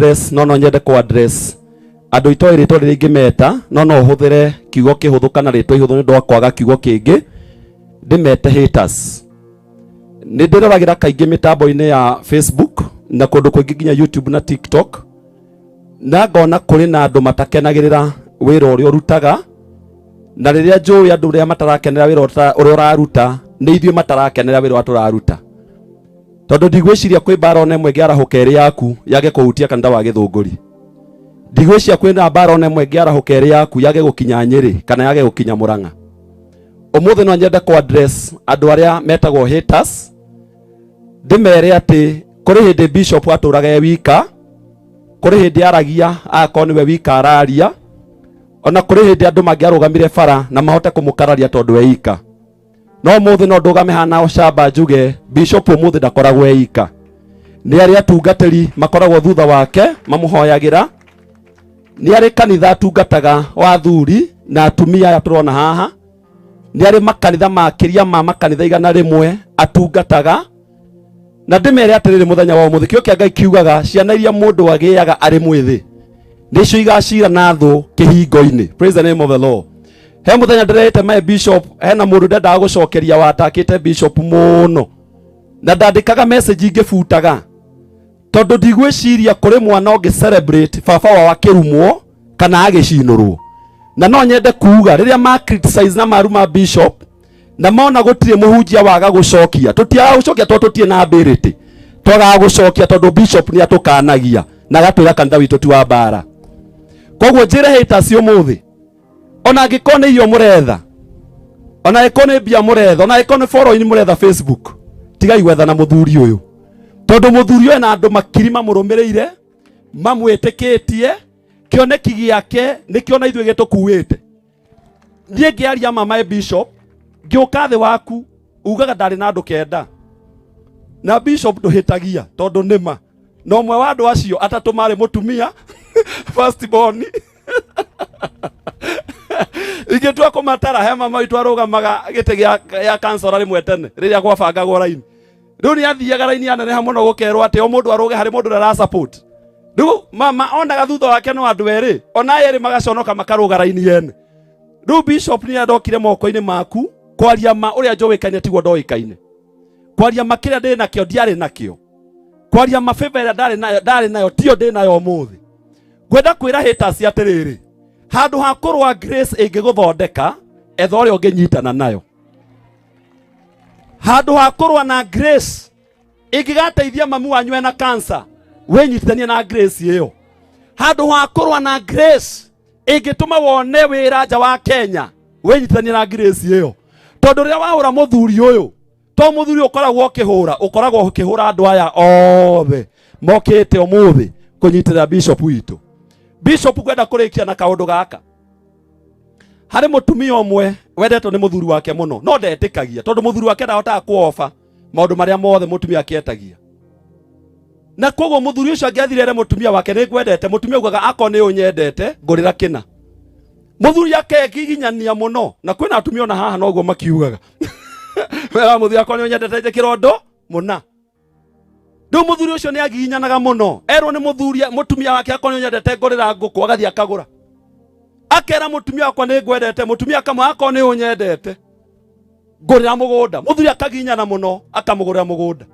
address, no no nyende kũ address andũ itoĩ rĩtwa rĩrĩa ingĩmeta, no no hũthĩre kiugo kĩhũthũ kana rĩtwa ihũthũ nĩ ũndũ wa kwaga kiugo kĩngĩ, ndĩmete haters. Nĩ ndĩroragĩra kaingĩ mĩtambo-inĩ ya Facebook na kũndũ kũingĩ nginya YouTube na TikTok, na ngona kũrĩ na andũ matakenagĩrĩra wĩra ũrĩa ũrutaga, na rĩrĩa njũĩ andũ arĩa matarakenera wĩra ũrĩa ũraruta nĩ ithuĩ matarakenera wĩra ũrĩa tũraruta, tondũ ndigwĩciria kwĩ mbara ona ĩmwe ĩngĩarahũka ĩrĩ yaku yage kũhutia kanitha wa Gĩthũngũri. Ndigwĩciria kwĩna mbara ona ĩmwe ĩngĩarahũka ĩrĩ yaku yage gũkinya Nyĩrĩ kana yage gũkinya Mũrang'a. Ũmũthĩ no nyende kũ address andũ arĩa metagwo haters, ndĩmere atĩ kũrĩ hĩndĩ bishop atũraga e wika, kũrĩ hĩndĩ aragia agakorwo nĩwe wika araria, ona kũrĩ hĩndĩ andũ mangĩarũgamire bara na mahote kũmũkararia tondũ e ika. No ũmũthĩ no ndũgame haha ũcamba njuge bishop ũmũthĩ ndakoragwo e ika, nĩ arĩ atungatĩri makoragwo thutha wake mamũhoyagĩra, nĩ arĩ kanitha atungataga wa athuri na atumia aya tũrona haha, nĩ arĩ makanitha makĩria ma makanitha 100 atungataga. Na ndĩmere atĩrĩrĩ, mũthenya wa ũmũthĩ kĩo kĩa Ngai kiugaga ciana iria mũndũ agĩaga arĩ mwĩthĩ nĩcio igacira na thũ kĩhingo-inĩ. Praise the name of the Lord. He mũthenya ndĩrehete my bishop, hena mũndũ ndendaga gũcokeria watakĩte bishop mũno, na ndandĩkaga message ingĩbutaga, tondũ ndigwĩciria kũrĩ mwana ũngĩ celebrate baba wao akĩrumwo kana agĩcinũrwo. Na no nyende kuga rĩrĩa ma criticize na maruma bishop na mona gũtirĩ mũhunjia waga gũcokia, tũtiaga gũcokia tondũ tũtirĩ na ability, twagaga gũcokia tondũ bishop nĩ atũkanagia na agatwĩra kanitha witũ ti wa mbara. Koguo njĩre haters ũmũthĩ, ona angĩkorwo nĩ irio mũretha, ona angĩkorwo nĩ mbia mũretha, ona angĩkorwo nĩ following mũretha Facebook, tigai gwetha na mũthuri ũyũ, tondũ mũthuri ũyũ na andũ makiri mamũrũmĩrĩire mamwĩtĩkĩtie, kĩoneki gĩake nĩkĩo na ithuĩ gĩtũkuĩte. Niĩ ngĩaria mama bishop, ngĩũka thĩ waku ugaga ndarĩ na andũ 9, na bishop ndũhĩtagia tondũ nĩma na ũmwe wa andũ acio atatũ marĩ mũtumia first born. Ingĩtua kũmatara, he mama witũ arũgamaga gĩtĩ gĩa kansora rĩmwe tene rĩrĩa gwabangagwo raini. Rĩu nĩ athiaga raini yaneneha mũno, gũkerwo atĩ o mũndũ arũge harĩ mũndũ ũrĩa arasupport. Rĩu mama onaga thutha wake no andũ erĩ, ona erĩ magaconoka makarũga raini yene. Rĩu bishop nĩ andokire moko-inĩ maku. Kwaria ma, ũrĩa njũĩkaine tiguo ndoĩkaine. Kwaria ma, kĩrĩa ndĩ nakĩo ndiarĩ nakĩo. Kwaria ma, favor ĩrĩa ndarĩ nayo ndarĩ nayo tiyo ndĩ nayo ũmũthĩ. Ngwenda kwĩra haters atĩrĩrĩ, handũ ha kũrũa grace ĩngĩgũthondeka, etha ũrĩa ũngĩnyitana nayo. Handũ ha kũrũa na grace ĩngĩgateithia mamu wanyu ena cancer, wĩnyitithanie na grace ĩyo. Handũ ha kũrũa na grace ĩngĩtũma wone wĩra nja wa Kenya, wĩnyitithanie na grace ĩyo, tondũ rĩrĩa wahũra mũthuri ũyũ, to mũthuri ũkoragwo ũkĩhũra, ũkoragwo ũkĩhũra andũ aya othe mokĩte ũmũthĩ kũnyitĩrĩra bishop witũ. Bishop, ngwenda kũrĩkia na kaũndũ gaka. Harĩ mũtumia ũmwe wendetwo nĩ mũthuri wake mũno, no ndetĩkagia tondũ mũthuri wake ndahotaga kuoba maũndũ marĩa mothe mũtumia akĩetagia, na koguo mũthuri ũcio angĩathire ere mũtumia wake, "Nĩ ngwendete," mũtumia augaga, "Akorwo nĩ ũnyendete, ngũrĩra kĩna." Mũthuri akegiginyania mũno, na kwĩna atumia ona haha noguo makiugaga wera mũthuri, "Akorwo nĩ ũnyendete, njĩkĩra ũndũ mũna." Rĩu mũthuri ũcio nĩ agiginyanaga mũno. Erwo nĩ mũthuri mũtumia wake, "Akorwo nĩ ũnyendete, ngũrĩra ngũkũ," agathiĩ akagũra. Akera mũtumia wakwa, "Nĩ ngwendete." Mũtumia akamwa, "Akorwo nĩ ũnyendete, ngũrĩra mũgũnda." Mũthuri akaginyana mũno, akamũgũrĩra mũgũnda.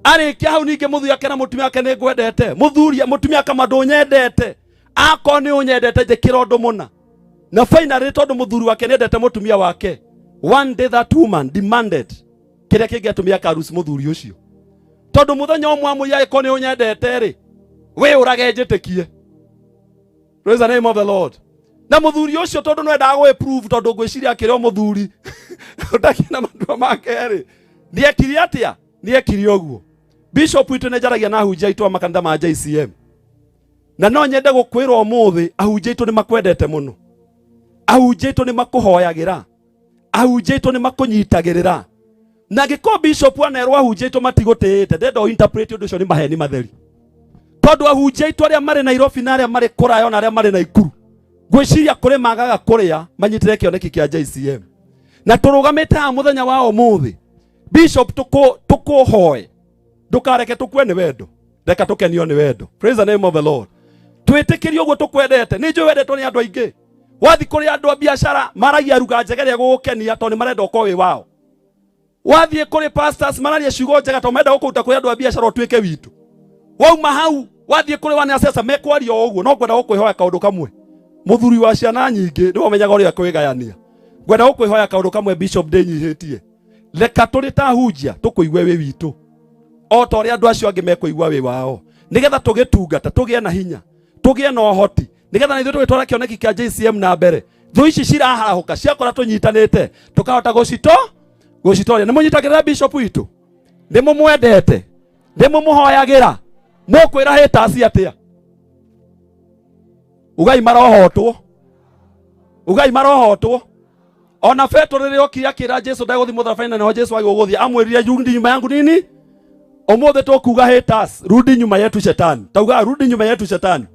Arĩkia hau, ningĩ mũthuri akera mũtumia wake, "Nĩ ngwendete." Mũthuri mũtumia akamwa, "Ndũnyendete. Akorwo nĩ ũnyendete, njĩkĩra ũndũ mũna." Na finally, tondũ mũthuri wake nĩendete mũtumia wake, one day that woman demanded kĩrĩa kĩngĩatũmia akaruci mũthuri ũcio, tondũ mũthenya ũmwe amũria, "Angĩkorwo nĩ ũnyendete rĩ, wĩũrage njĩtĩkie." Praise the name of the Lord. Na mũthuri ũcio, tondũ no endaga gwĩ prove, tondũ ngwĩciria akĩrĩ o mũthuri ũtakĩna matua make rĩ, nĩekire atĩa? Nĩekire ũguo. Bishop witũ, nĩ njaragia na ahunjia aitũ a makanitha ma JCM, na no nyende gũkwĩra ũmũthĩ, ahunjia aitũ nĩ makwendete mũno, ahunjia aitũ nĩ makũhoyagĩra, ahunjia aitũ nĩ makũnyitagĩrĩra. Na angĩkorwo bishop anerwo ahunjia aitũ matigũtĩĩte, ndenda interpret ũndũ ũcio nĩ maheni matheri, tondũ ahunjia aitũ arĩa marĩ Nairobi na arĩa marĩ kũraya na arĩa marĩ Naikuru, ngwĩciria kũrĩ magaga kũrĩa manyitĩre kĩoneki kĩa JCM. Na tũrũgamĩte haha mũthenya wa ũmũthĩ, bishop, tũkũhoe ndũkareke tũkue nĩ wendo. Reka tũkenio nĩ wendo. Praise the name of the Lord. Twĩtĩkĩrie ũguo tũkwendete. Nĩ njũĩ wendetwo nĩ andũ aingĩ. Wathiĩ kũrĩ andũ a biacara maragia ruga njega ĩrĩa ĩgũgũkenia tondũ nĩ marenda ũkorwo wĩ wao. Wathiĩ kũrĩ pastors mararia ciugo njega tondũ marenda gũkũruta kũrĩ andũ a biacara ũtuĩke witũ. Wauma hau wathiĩ kũrĩ wanasiasa mekwaria o ũguo. No ngwenda gũkwĩhoya kaũndũ kamwe, mũthuri wa ciana nyingĩ nĩwe ũmenyaga ũrĩa kwĩgayania. Ngwenda gũkwĩhoya kaũndũ kamwe, bishop, ndĩnyihĩtie. Reka tũrĩ ta hunjia tũkũigue wĩ witũ o ta ũrĩa andũ acio angĩ mekũigua wĩ wao, nĩgetha tũgĩtungata tũgĩe na hinya, tũgĩe na ũhoti, nĩgetha na ithuĩ tũgĩtwara kĩoneki kĩa JCM na mbere. Thũ ici ciraharahũka ciakora tũnyitanĩte, tũkahota gũcitoria. Nĩ mũnyitagĩrĩra bishop witũ? Nĩ mũmwendete? Nĩ mũmũhoyagĩra? Mũkwĩra haters atĩa? Ugai marohotwo, ugai marohotwo. Ona Petro rĩrĩa okire akĩra Jesu ndegũthiĩ mũtharaba-inĩ, na nĩho Jesu agĩgũthiĩ, amwĩrire rudi nyuma yangu nini. Ũmũthĩ tũkuga haters, rudi nyuma yetu shetani. Tauga rudi nyuma yetu shetani.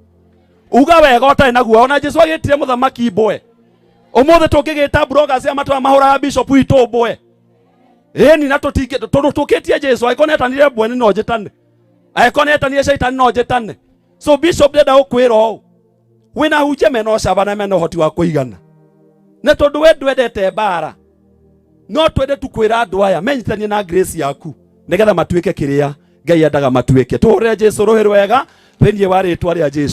Uga wega ũtarĩ na guoya. Ona Jesu agĩtire mũthamaki mbwe. Ũmũthĩ tũngĩgĩta bloggers a matũra mahũraga bishop witũ mbwe, ĩni na tũtingĩ, tondũ tũkĩtie Jesu. Angĩkorwo nĩetanire mbwe, nĩ no njĩtane. Angĩkorwo nĩetanire shaitani, no njĩtane. So bishop, ndenda gũkwĩra ũũ, wĩna hunjia mena ũcamba na mena ũhoti wa kũigana, na tondũ we ndwendete mbara, no twende tu kwĩra andũ aya menyitanie na grace yaku nĩgetha matuĩke kĩrĩa Ngai endaga matuĩke. Tũhũrĩre Jesu rũhĩ rwega thĩinĩ wa rĩtwa rĩa Jesu.